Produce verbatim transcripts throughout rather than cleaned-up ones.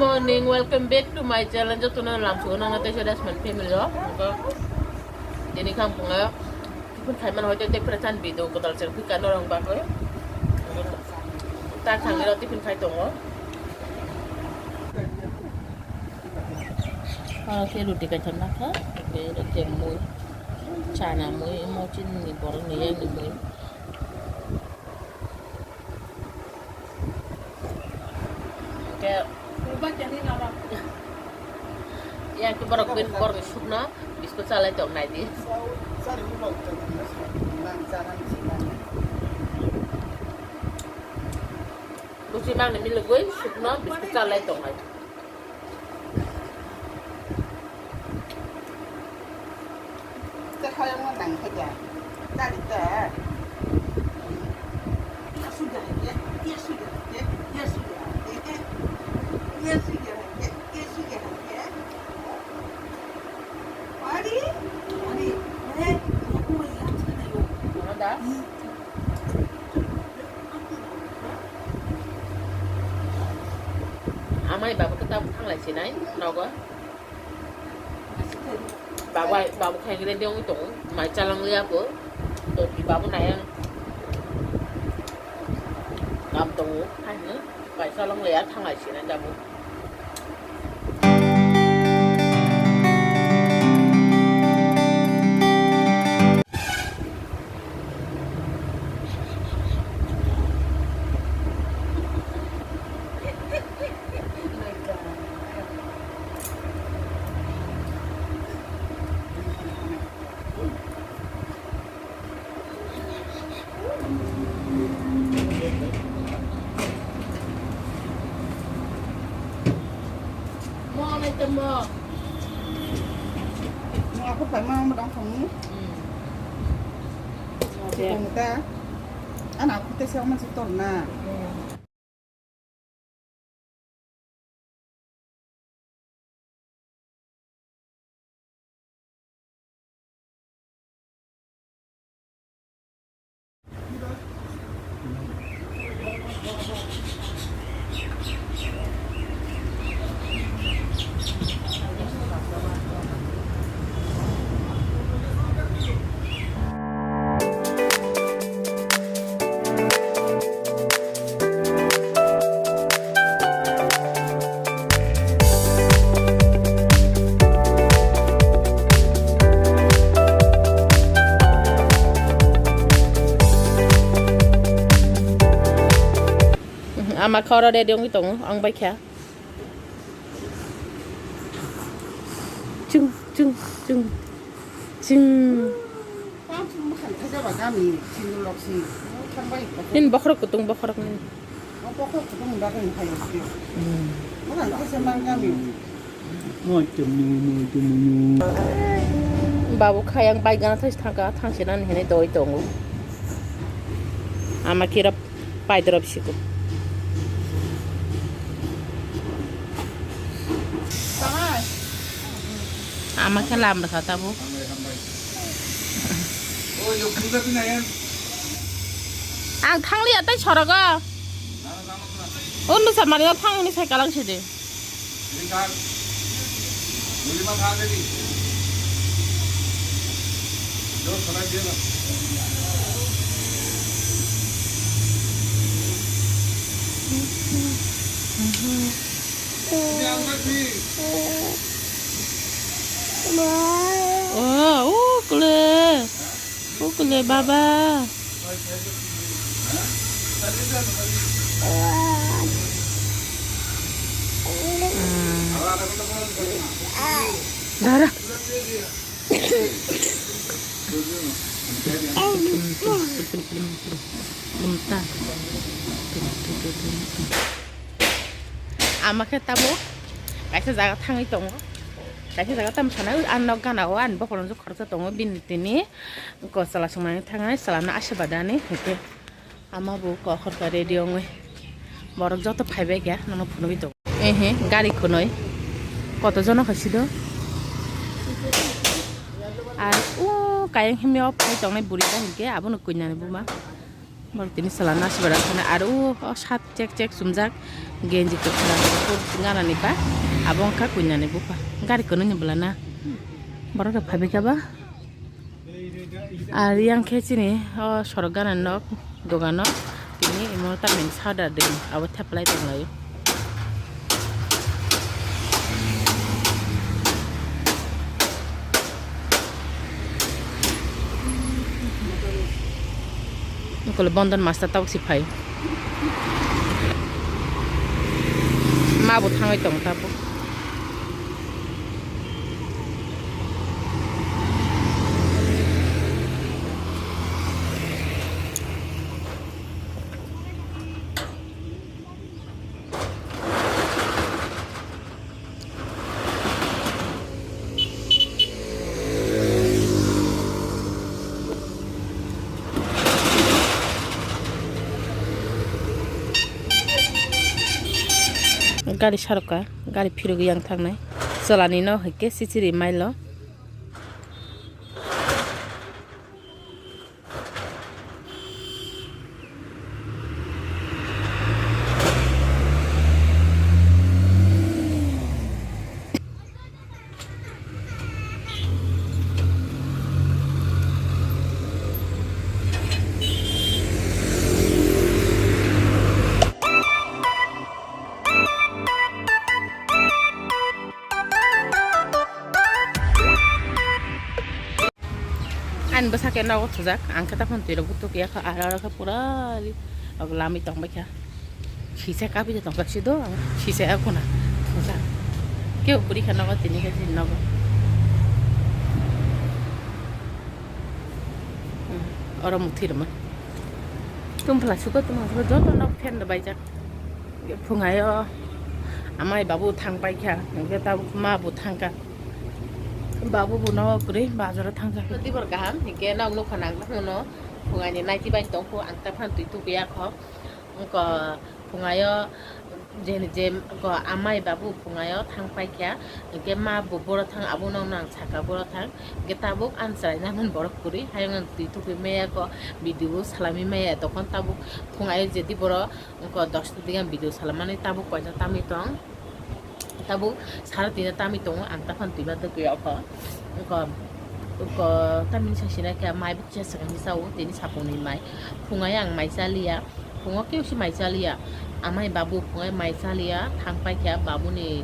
Morning, welcome back to my channel. Jotono lamsugo nangna teisa Dasman family o. Tini kham phunga tiffin khai mano hoite tei pura chan bidu kotal chen phika norong bakoi. Ta thangni ro tiffin khai tongo. Ah, ke roti kai thon nakha. Ke roti mui, chana mui, mo chin ni borok ni yang ni mui. Ke ya ke borok bin borok sukno biskut chalai tong nai di. Busi mang ni milugui sukno biskut chalai tong nai. Amai babu khe tabuk thanglai sinai nogo. Babu ai, babu khaigre de wng tongo. Mai chalong liya bo. To babu nai ang. Kam tongo. Hai no. Mai chalong liya thanglai sinai tabuk. Mo nai temo. Mo aku pai ma mo dong thong ni. Hmm. Mo te. Mo ta. Ana aku te siapa masih torna. Hmm. Ama khoro ready wngwi tongo, ang bai kha. Chung, chung, chung, chung. Nini bokhorok kutung, bokhorok nini. Hmm. Babu khayang bai gana thai thangka, thangsinani hinwi doi tongo. Ama kira. Paidorop siko. Ama khe lam rwkha tabuk. Ang thangliya tei sorogo. O nusa mani o thang hwnwi sai kalang sidi. Oh, ukle. Ukle baba. Dara. Ama khe tabuk kaisa jaga thangwi tongo. Kaisa jaga tamo sana, ang nok gana o, ani bokhorok khoroksa tongo, bini tini. Ko chwla swngmani thangnai, chwlano aswbadani, hwnkhe ama bo kokhorka ready wngwi. Borok joto phaibai khe, nono phunugwi tongo. Ehe, gari khwnwi. Koto jono khe sido? Ar o kayang himyo phai tongnai buri bai hwnkhe, abono kwinani buma. Borok tini chwla nasi bara khana aro o sat chek chek chumjak genji kwkhwrang kuphur ganani ba abo wngkha kuinani bupha gari kwrwngni bwlana borok rok phaibikha ba. Ar yang khe chini o sorok gana nok dogano tini imo tamni soda de abo theplai tonglaio. Kole Bondon master tabuk si phai. Ma bo thangwi tong tabuk. Gari saroka, gari phirogwi yang thangnai. Chwlani no hwnkhe chichiri mailo. Ani bwsakhe nogo thujak, ang khe taphano twirok butuk ya kha, aro aro khe pura ri-, og lami tongbai kha. Sisa kabi de tongkha sido, sisa ya kuna thujak. Khe buri kha nogo tini khe sin nogo. Hmm, oro muthirma. Tum phala suko tum phala joto nok phen da baijak. Phungayo amai babu thang paikha, hingke tabuk ma bo thangkha. Babu bo no kwrwi bazaro thangkha. Tibor kaham, hingke nok nukha nang mano phungaini naiti bai tongkho, ang ta phan twi tukuya kho. Wngkha phungayo je, je wngkha amai babu phungayo thang paikha, hingke ma bo boro thang, abono nang saka boro thang. Hingke tabuk ang chwrai nangmani borok kwrwi, hayung ang twi tukuimaya kho, video salami maya, tokon tabuk phungayo jeti boro. Wngkha dosta diga video salamani tabuk koita tamwi tong. Tabuk sara tina tamwi tongo, ang taphano twima twi okho. Wngkha, wngkha tamini sasina khe mai bukcha swkang sao tini sapungni mai. Phungai ang mai chaliya, phungo keusi mai chaliya. Amai babu phungai mai chaliya, thang paikha babuni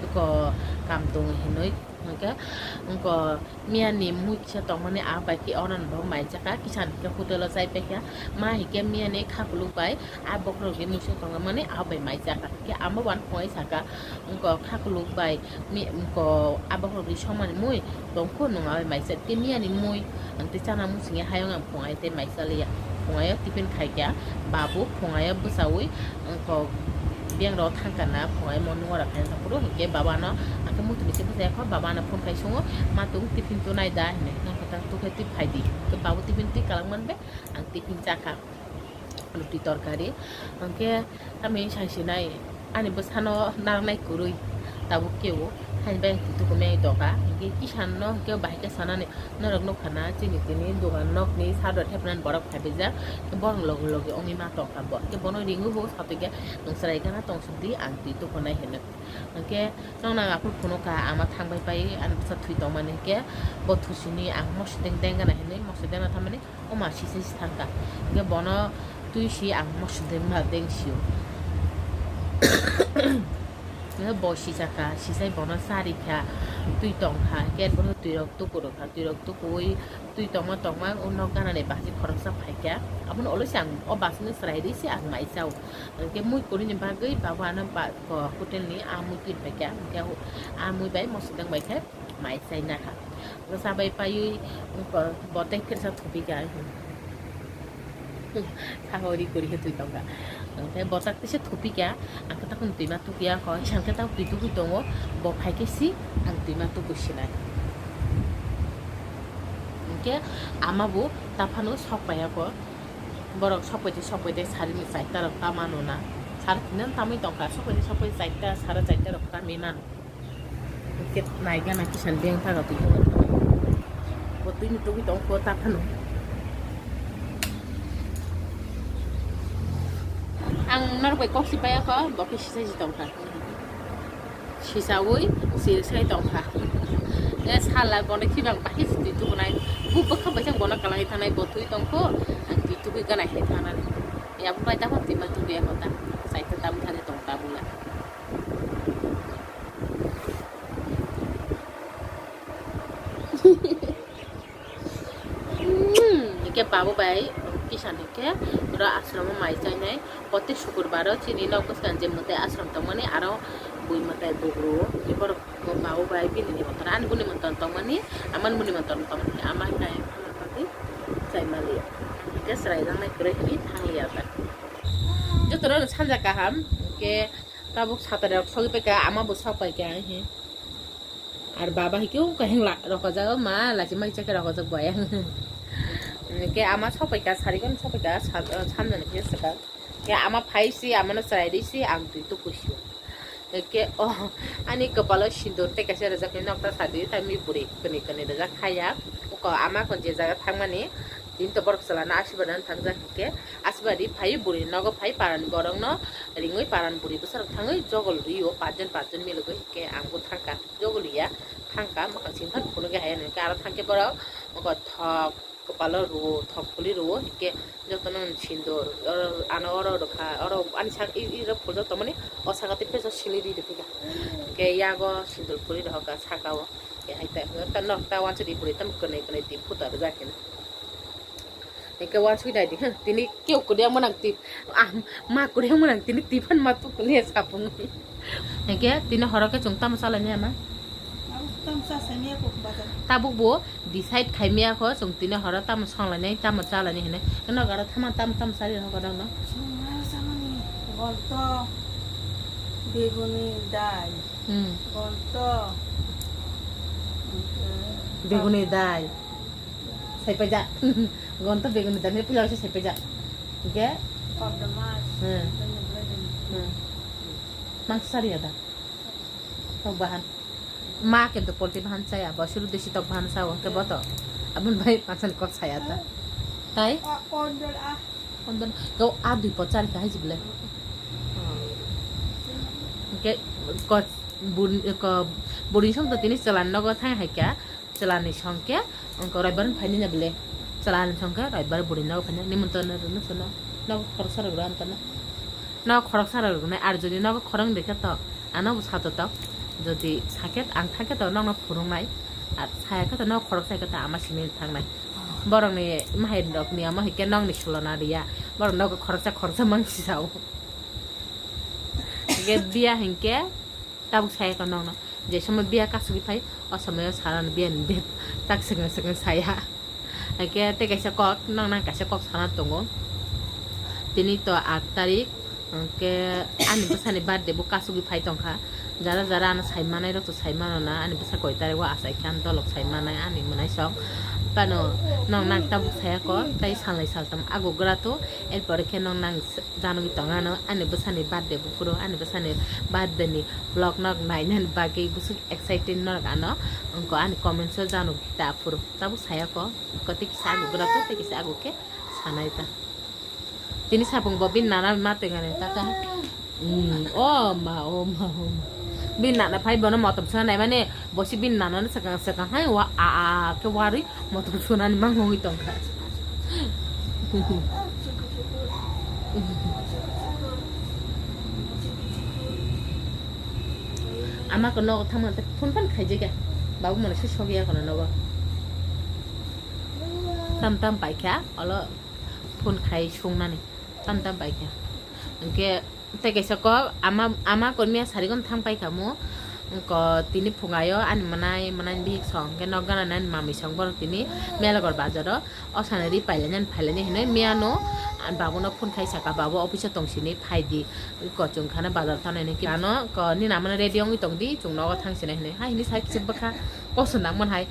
wngkha kam tongo hinwi. Hingke wngkha miyani mui kisa tongmani a bai khe oro bo mai chakha, kisa hingke hotel o chai paikha, ma hingke miyani khakuluk bai a bokhorok ni muiso tongmani a bai mai chakha, hingke amo uan phungai saka wngkha khakuluk bai mi wngkha a bokhorok ni somani mui tongkho nwng a bai mai chak, tei miyani mui ang tei chana muchungya hayung ang phungai tei mai chaliya, phungaio tiffin khaikha, babu phungaio bwchaui wngkha. Biyang rok thangkha na phungai mo nung ora khaina thangphuru, hingke baba no ang khe muitu ni se bwsai kho, baba no phone khai sungo, "Ma tung tiffin tu nai da?" hinwi. Nang khe ta tu khe twi phai di. Hingke babu tiffin twi kalang man bai ang tiffin cha kha. Roti torkari. Hingke tamni sai sinai ani bwsano narnai kwrwi tabuk kebo. Haini bai ang twi tuku meng doka. Hingke kisan no hingke bahai khe sanani. Norok nukha na, chini tini dogan nokni sado thepnani borok phaibaijak, borok logi logi wngwi ma tongkha bo. Hwnkhe bono ringo bo satwi khe, "Nwng chwrai gana tong suk di, ang twi tukhunai," hinwi. Hwnkhe noknang aphuru phunukha, ama thangbai pai, ani bwsa thwi tongmani hwnkhe, bo thusini ang moso deng deng gana hinwi, moso dengna thammani, oma sisai si thangkha. Hwnkhe bono twi si ang moso dengma deng sio. Bo sisakha, sisai bono charikha, twi tongkha, hwnkhe bono twirok tukurukha, twirok tukuwi twi tongma tongma o nok ganani basi khoroksa phaikha, abono olosi ang o basino chwrai risi ang mai chao, hwnkhe mui kwrwini bagwi baba ano ba-, ko hotelni a mui twi phaikha, hwnkhe a mui bai moso deng bai khe mai chai nakha. Bwsa bai paiwi, wngkha, bo tei phirsa thupikha. Sahori kori khe twi tongkha. Hwnkhe bo tak tisa thupikha. Ang khe takno twima tukuya kho. Isang khe tak twi tukui tongo. Bo phai khe si, ang twima tukui sinai. Hwnkhe ama bo taphano sok paiya kho. Borok sok pai tei sok pai tei sarini chaita rok ta mano na. Sar thwinani tamwi tongkha. Sok pai tei sok pai chaita, sara chaita rok ta mano. Hwnkhe naigana kisan beng thaga twi tongkha. Bo twini tugwi tongkha ta phano. Ang norok bai kok si paiya kho, bo khe sisa si tong kha. Sisaui sil sai tong kha. E sala bono khibang bahai si twi tukunai. Bu bwkha bai bono kalai thanai bo twi tong kho. Ang twi tukui ganai hai thanani. Ya bu bai ta kho twi ma tukui ya kho ta. Sai ta tam thani tong ta bu ya. Hmm, hingke babu bai kisa hingke oro ashram o mai chainai prottek sukurbar o chini nok bwskango je mwtai ashram tongmani aro bui mwtai bugru o hingke borok babu bai bini nimantron ani bo nimantron tongmani ama ni bo nimantron tongmani ama hai ama bagwi chai maliya hingke chwrai jaknai kwrwi hinwi thangliya ta jotono sanja kaham hingke tabuk satarok sogwi paikha ama bo sok paikha he. Ar baba hai khe o kaheng la rokojak, ma lachi mai chakhe rokojak bai ang. Ke ama sopai ka, sari gani sopai ka, sa-, samjani khe saka. Ke ama phai si, ama no chwrai ri si, ang twi tuku si. Ke o, ani kopalo sindur tei kaisa rijak ni nokta sadi, tai mi bwrwi kwnwi kwnwi rijak khaya. Oko ama ko je jaga thangmani, tini to borok chwla no asibadi no thangjak hingke, asibadi phai bwrwi nogo phai parani borok no ringwi parani bwrwi bwsarok thangwi jogol rio, paanch jon paanch jon milogwi hingke ang bo thangka. Jogoliya thangka, mwkhang simi phano phunukya hai hwnwi khe aro thangkhe borok mokol thok kwpalo rwo, thok kuli rwo, hinkhe jotono sindur, oro ano oro rwkha, oro ani sak i, i rok phuljo tongmani, o saka tei peso sili ri rwphika. Hinkhe yago sindur kuli rohorkha sakao, hinkhe hai ta, ta nok ta wansuk di bwrwi tamo kwnwi kwnwi di phuta rwjak hino. Hinkhe wansuk nai di, tini keu kwrwi mwnang twi, ah, ma kwrwi mwnang tini twi phan ma tu kuli sapung. Hinkhe tini horo khe chwng tamo chalaini ama? Tabuk tamo cha saimaya kok bazar. Tabuk bo decide khaimaya kho chwng tini horo tamo songlainai tamo chalaini hinwi. Nogo aro thama tamo tamo chali rokho nokno. Chwng aro chamani gonto, beguni dai. Hmm. Gonto. Beguni dai. Saipaijak. Gonto beguni dai, puila se saipaijak. Hinkhe? Kordoma. Hmm. Hmm. Mangsa sari ada. Tok bahan. Ma kintu poultry bahan chaya, bo suru desi tok bahan sao, ke bo to. Aboni bai pasan kok saya ta. Tai? Kondor a. Kondor, kau a dui pot chari ka hai jible. Ke ko bun ko buri song to tini chalan nogo thang hai ka. Chwlani song khe, wngkha roibar phainai na bwle. Chwlani song khe roibar bwrwi nogo phainai. Nimantron rwno chwngno. Nogo khoroksa rwgwla ang tano. Nogo khoroksa rwgwnai, ar jodi nogo khorang rwkhe to, ano bo sato tok. Jodi sakhe, ang thangkhe to nokno phunuknai. Ar sayakhe to nogo khoroksa khe to ama simi thangnai. Borokni mahairokni amo hinkhe nokni sulona riya. Borok nogo khoroksa khoroksa mangsi sao. Hinkhe biya hinkhe. Tabuk saya ko nokno, je somoy biya kasugwi phai, o somoy o sarano biya ni bag tak swkang swkang saya. Hake tei kaisa kok, nokno ang kaisa kok sana tongo. Tini to aat tarik, hake ani bwsani birthday bo kasugwi phai tongkha. Jara jara ano sai manai rok to sai mano na, ani bwsa koi tarik o achai khe ang dolok sai manai ani mwnai sok. Pano nokno ang tabuk saya ko, tei salnwi saltham agugra to, er pore khe nokno ang janugwi tong ano ani bwsani birthday buphuru, ani bwsani birthday ni vlog nog nainani bagwi bwswk excited norok ano wngkha ani comments o janugwi ta aphuru. Tabuk saya ko, ko tei kisa agugra ko, tei kisa agu khe sanai ta. Tini sapung bo bini nana ma tongani ta kha. Hmm, o ma, o ma, o ma. Bini nana phai bono motom swnai mani. Bosi bini nanani swkang swkang hai wa a a khe warwi motom sunani mang wngwi tongkha. Ama ko nogo thangma tei phone phan khaijak ya. Babu mane se sogya kono nogo. Tam tam paikha olo phone khai sungnani. Tam tam paikha. Hwnkhe Tei kaisa kok ama, ama kormiya sarigon thang paikha mo. Ko tini phungayo ani mwnai, mwnai bihik song hwnkhe nok gana nani mamwi song borok tini Melagor bazaro o sana ri pailainani phailaini hinwi miyano ani babuno phone khai saka, "Babu, office o tong sini, phai di, ko chwng khana bazar thanai nini." Ano ko nini amano ready wngwi tong di, chwng nogo thang sinai hinwi. Hai hinwi sai kisa bwkha koso nangmani hai.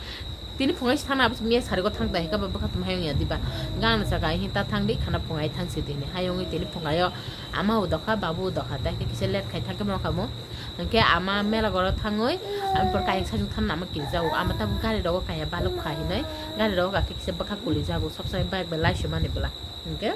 Tini phungai se thangna abo miya sarigo thang dai hwnkhe bo bwkha tongmai wngya diba. Gana saka hinta thang di khana phungai thang si di hinwi. Hai wngwi tini phungaio ama o dokha, babu o dokha, tei hwnkhe kisa late khai thangkhe ma khamu. Hwnkhe ama mela goro thangwi ama por kayang sajwk thanna ama kirijago. Ama tabuk gari rogo kaya baluk kha hinwi gari rogo kakhe kisa bwkha kulijago. Sob somoi bike bai laisumani bwla. Hwnkhe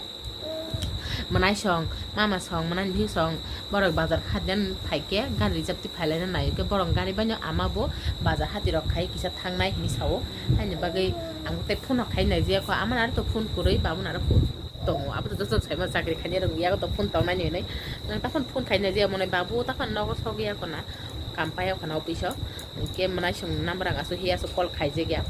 Mwnai song, mama song, mwnai bihik song, borok bazar kha den phai khe gari reserve twi phai laina nai khe borok gari bai no ama bo bazar hati rok khai kisa thangnai hinwi sao. Haini bagwi ang tei phone rok khai nai jia kho, ama no aro to phone kwrwi, babo no aro phone tongo, abo to joto sai ma chakri khainai rok ya to phone tongnai hinwi. Nang ta phone phone khai nai jia mwnai babu ta phone nogo sok ya kho na, kam pai ya kho na office o. Hwnkhe mwnai song number ang aswk hiya aswk call khai jak ya,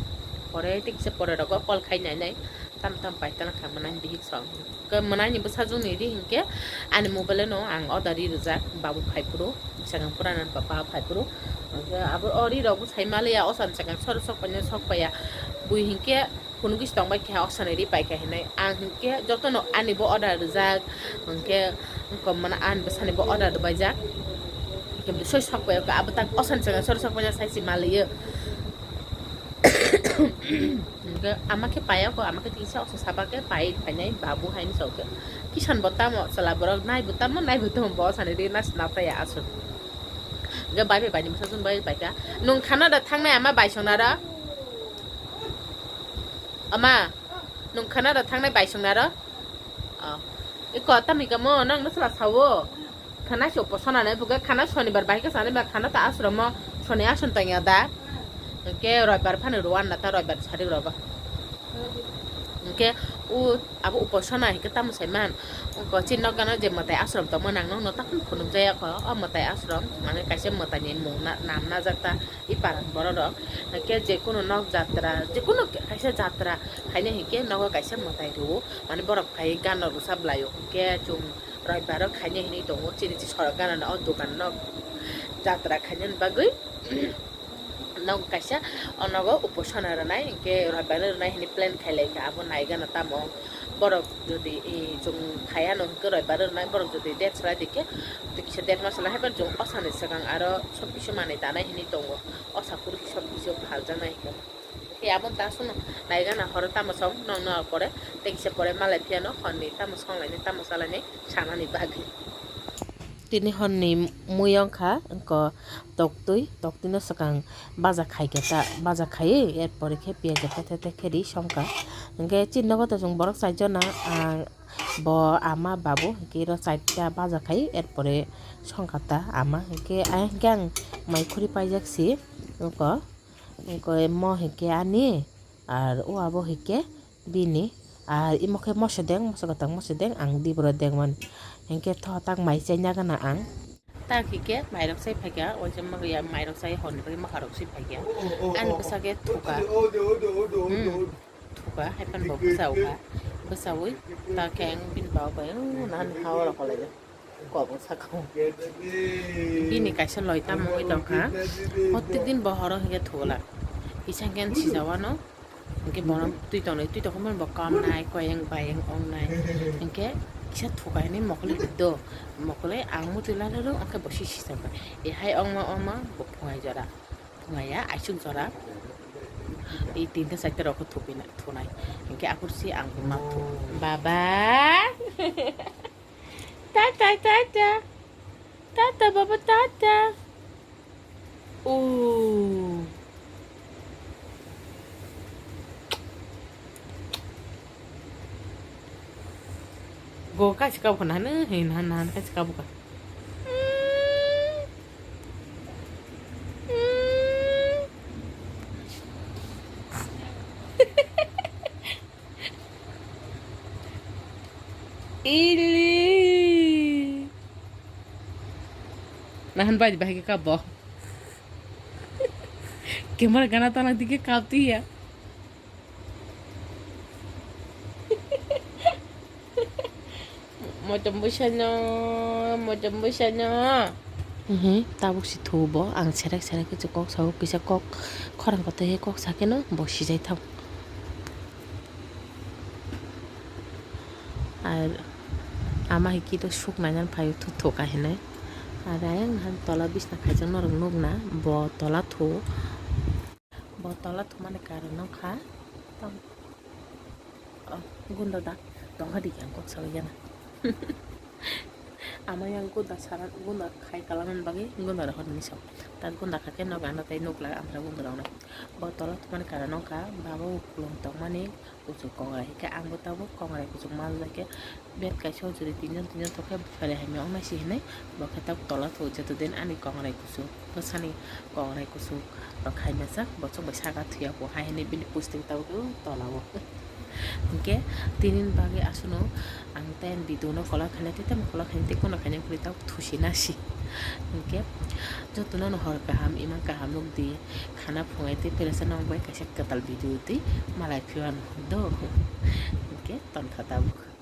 pore tei kisa pore rogo call khai nai nai. Tam tam pai tana kha mwnai bihik song. Khe mwnai ni bwsajwk ni ri hinkhe ani mobile no ang order ri rwjak, babu phai phuru, sakang pura nan papa phai phuru. Hinkhe abo o ri rok bwsai maliya, o san sakang sor sok paina sok paiya. Bui hinkhe phunugwi se tongbai kha, o sani ri pai kha hinai. Ang hinkhe jotono ani bo order rwjak, hinkhe wngkha mwnai ani bwsani bo order rwbaijak. Hinkhe bwsai sok paiya, abo tak o san sakang sor sok paina sai se maliya. Hingke ama khe paya kho, ama khe tisa oso saba khe pai phainai babu haini sok khe. Kisan bo tamo chwla borok nai bo tamo, nai bo tamo bo sani ri nas na phaya aswk. Hingke bai bai bai ni bwsajwk bai bai kha. Nwng khana da thangnai ama bai songna ro? Ama, nwng khana da thangnai bai songna ro? Oh. Iko tamo hingka mo nang no chwla sawo. Khana se uposona nai buga khana sonibar bai khe sani ba khana ta asromo soni ason tangya da. Hingke roibar phano rw anna ta roibar sari rogo. Hingke u abo uposona hingke tamo sai man. Ko chin nok gana je mwtai asrom tongma nang nokno ta phunuk jaya kho. O mwtai asrom mane kaisa mwtai ni mung na nam najak ta. I paran borok rok hingke je kunu nok jatra, je kunu kaisa jatra khaina hingke nogo kaisa mwtai rwo, mane borok phai gana rwsa bwlaio hingke chwng roibaro khaina hinwi tongo, chini chi sorok gana no o dokan no jatra khaina ni bagwi nogo kaisa o nogo uposona rwnai hingke roibaro rwnai hinwi plan khai lai kha, abo nai gana tamo. Borok jodi, eh, chwng phaiya no hwnkhe roibaro rwnai, borok jodi date salai di khe, tei kisa date ma salai hai phano chwng o sani swkang aro sob kisu manwi tanai hinwi tongo. O sakurki sob kisu phaljaknai hwnkhe. Khe abo ta suno naigana horo tamo song nong no pore, tei kisa pore malai phiyano honni tamo songlainai tamo salainai sanani bagwi. Tini honni mui wngkha, wngkha toktwi, toktwino swkang baja khai khe ta, baja khaiwi, er pore khe piyaj tete tete khe ri songkha. Hingke chini nogo to chwng borok chaijon na, ang bo ama babu hingke iro chaita baja khai, er pore songkha ta ama, hingke ayang khe ang mai khuri paijak si, wngkha, wngkha mo hingke ani, ar o abo hingke bini, ar imo khe moso deng, moso kwtang moso deng, ang diboro deng mani. Hingke tho tak mai chaina gana ang. Tak hingke mairok sai phaikha, o je mairok sai honni bagwi maharok sai phaikha. Ani bwsa khe thuka. Hmm. Thuka, hai phano bo bwsa wngkha. Bwsa wi, ta khe ang bini baba bai, o nani ha oro kholai. Kobong sakao. Bini kaisa loi tamo wngwi tongkha. Protek din bo horo hingke thugulak. Kisa hingke sijawano. Hingke bono twi tongnai, twi tongkha bo kamnai, koyeng bayeng ongnai. Hingke kisa thuka hinwi mokole do. Mokole ang mutwi lalaro, hingke bo si sijak bai. Ehai ongma ongma bo phungai jora. Phungaiya, aisuk jora. I tinta charta rok thupina, thunai. Hingke akursi ang ma thu. Baba. Tata, tata. Tata, baba, tata. Ooh. Go kaisa kabo khna hano, hin han han kaisa kabo kha. Ili. Nahan bai bahai ke kabo. Camera gana tala dike kapti ya. Motom bwsano, motom bwsano. Mhm, tabuk si thuo bo. Ang serek serek khe kok sao, kisa kok khorang kotor khe kok sa khe no bo sijai thang. Ar ama hai khe to suk nai nang phai thuk thuk ka hinwi. Ar ayang han tola bisna khaijak norok nukna bo tola thuo. Bo tola thumani karon wngkha tam, oh, gundo da tongkha di ang kok sawi gana. Ama yang gunda sana, gunda khai kalamani bagwi gunda rok hwnwi sok. Ta gunda kha khe nogo ano tei nukla amra gunda rok nai. Bo tola thumani karon wngkha baba bo kulum tongmani kuchuk kongrai, hinkhe ang bo tabuk kongrai kuchuk manjak khe bet kaisa o jodi tinjon tinjon tongkhe belai hamya wngnai se hinwi bo khe tabuk tola thung joto din ani kongrai kuchuk bwsani kongrai kuchuk rok khaimajak bo chwng bai saka thuya bo hai hinwi bini posting tabuk tola o. Hinkhe tini bagwi aswkno ang tei ani video no kolok khainai tei tamo kolok khainai tei kono khainai kwrwi tabuk thusi nasi. Hinkhe jotono no hor kaham imang kaham nukdi khana phungai tei pheresa nokbai kaisa kwtal video twi malai phiwano do. Hinkhe tontha tabuk.